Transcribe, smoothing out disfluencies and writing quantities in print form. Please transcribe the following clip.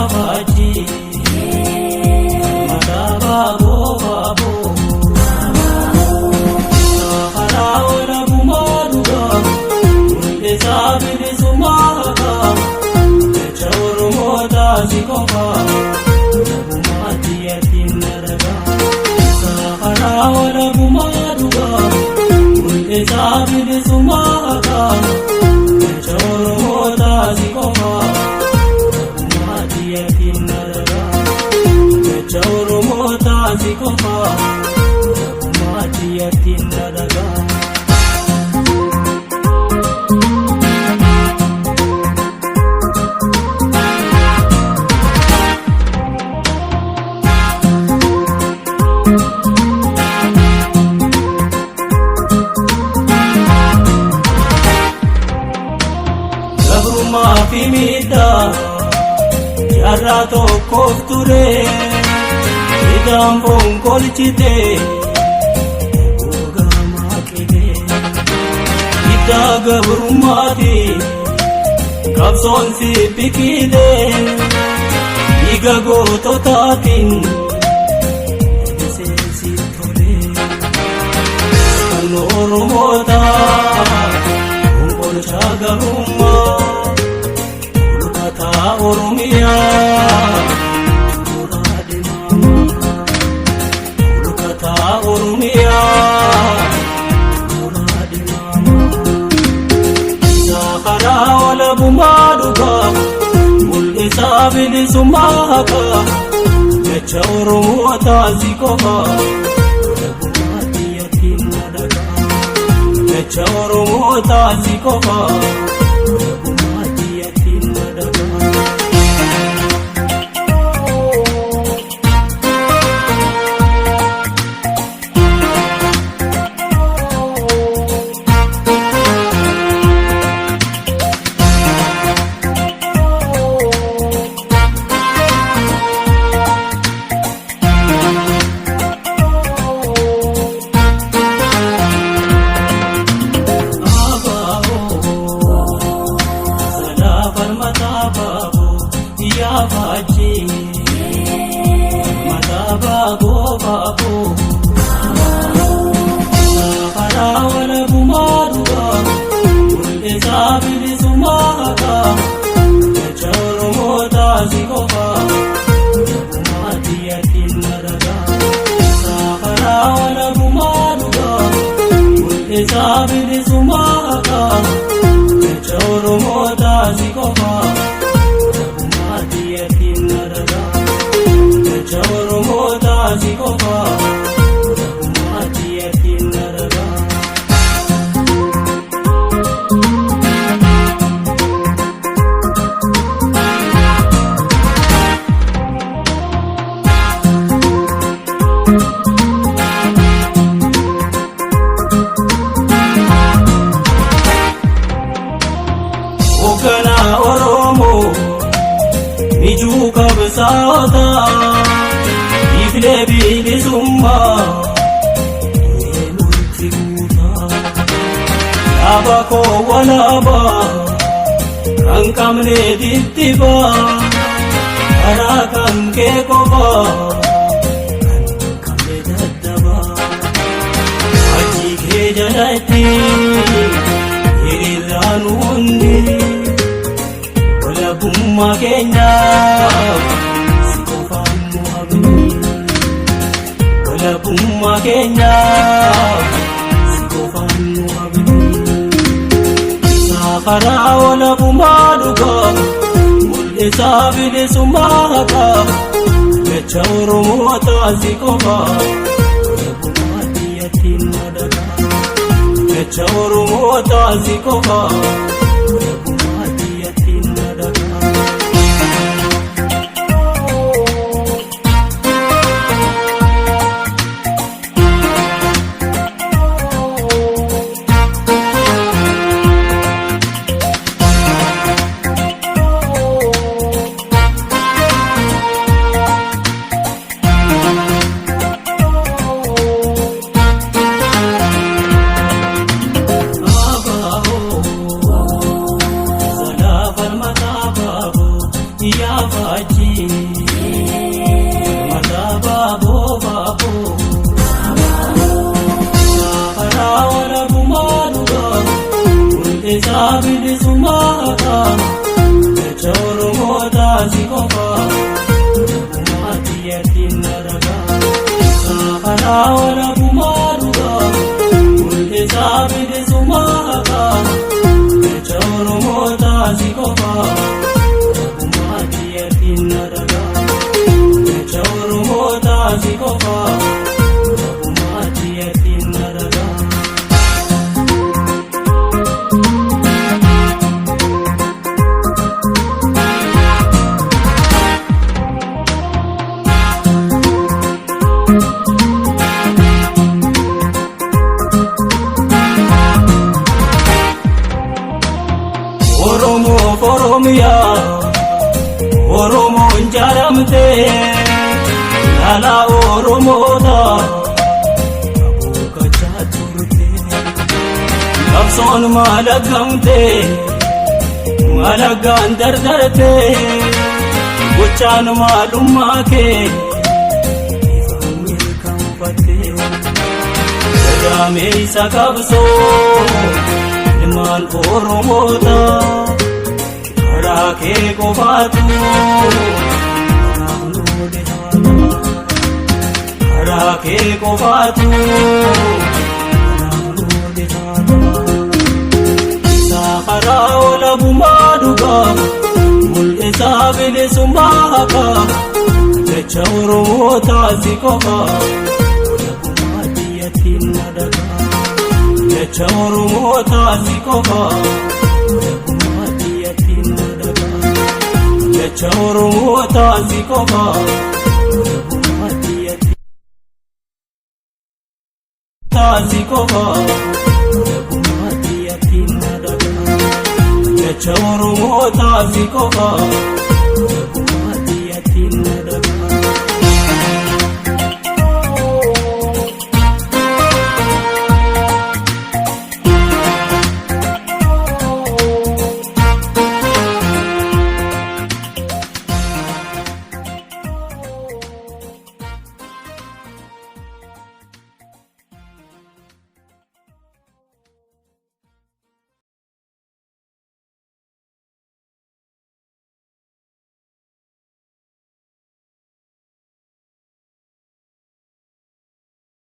Yaafachi madaaba boobaabo karaa walabumaa dhugaa hundeesaa bilisummaa haqaa jecha Oromootaa si qofaa labumaatti yaatiin naragaa karaa walabumaa dhugaa hundeesaa bilisummaa haqaa jecha Oromootaa si qofaa. Jecha Oromootaa si qofaa labumaatti yaatiin naragaa. Gabrummaa fi miidhaa jaarraa tokkoof ture hidhaan foon kolchite gogamaa qile hidhaa gabrummaati qabsoon si biqile dhiiga goototaatiin lalisee tole kan Oromootaa konkolchaa gabrummaa. Ulfataa Oromiyaa duraa deemaa. Ulfataa Oromiyaa duraa deemaa. Karaa walabumaa dhugaa mul'isaa bilisummaa haqaa jecha Oromootaa si qofaa walabumaatti yaatiin nadagaa. Jecha Oromootaa si qofaa walabumaatti yaatiin nadagaa. Jecha Oromootaa si qofaa labumaatti yaatiin naragaa. Jecha Oromootaa si qofaa labumaatti yaatiin naragaa. Hoogganaa Oromoo mijuu qabsaa'otaa iflee bilisummaa nutti guutaa. Dhaaba koo walaabaa kan qabne dittibaa karaa kan kee qofaa kan qabne daddabaa. Achi kee jalatti hiriiraan hundi walabummaa keenyaaf si qofaan nu abdi. Walabummaa keenyaaf si qofaan nu abdi. Karaa walabummaa dhugaa mul'isaa bilisummaa haqaa jecha Oromootaa si qofaa walabumaatti yaatiin nadagaa. Jecha Oromootaa si qofaa walabumaatti yaatiin nadagaa. Abaaboo, salaa falmataa baaboo, yaa faajjii. Mul'isaa bilisummaa haqaa, jecha Oromootaa si qofa. Walabummaa biyyattiin na ragaa. Karaa walabummaa dhugaa, mul'isaa bilisummaa haqaa, jecha Oromootaa si qofa. Walabummaa biyyattiin na ragaa. Jecha Oromootaa si qofa. Walabummaa biyyattiin na ragaa. Oromoof Oromiyaa, Oromoon jaaramtee, laalaa Oromoota abuukachaa turte. Qabsoon maalagamtee, maalagaan dardarte, gochaan maalummaa kee ifaan mirkanfatte. Gadameessa qabsoo ilmaan Oromoota, karaa kee qofaatu karaaf nu dhihaata. Karaa kee qofaatu karaaf nu dhihaata. Isaa karaa walabummaa dhugaa, mul'isaa bilisummaa haqaa, jecha Oromootaa si qofa. Walabummaa biyyattiin na dhagaa. Jecha Oromootaa si qofa. Walabummaa biyyattiin na dhagaa. Jecha Oromootaa si qofa. Walabummaa biyyattiin si qofa. Walabummaa biyyattiin na dhagaa. Jecha Oromootaa si qofa.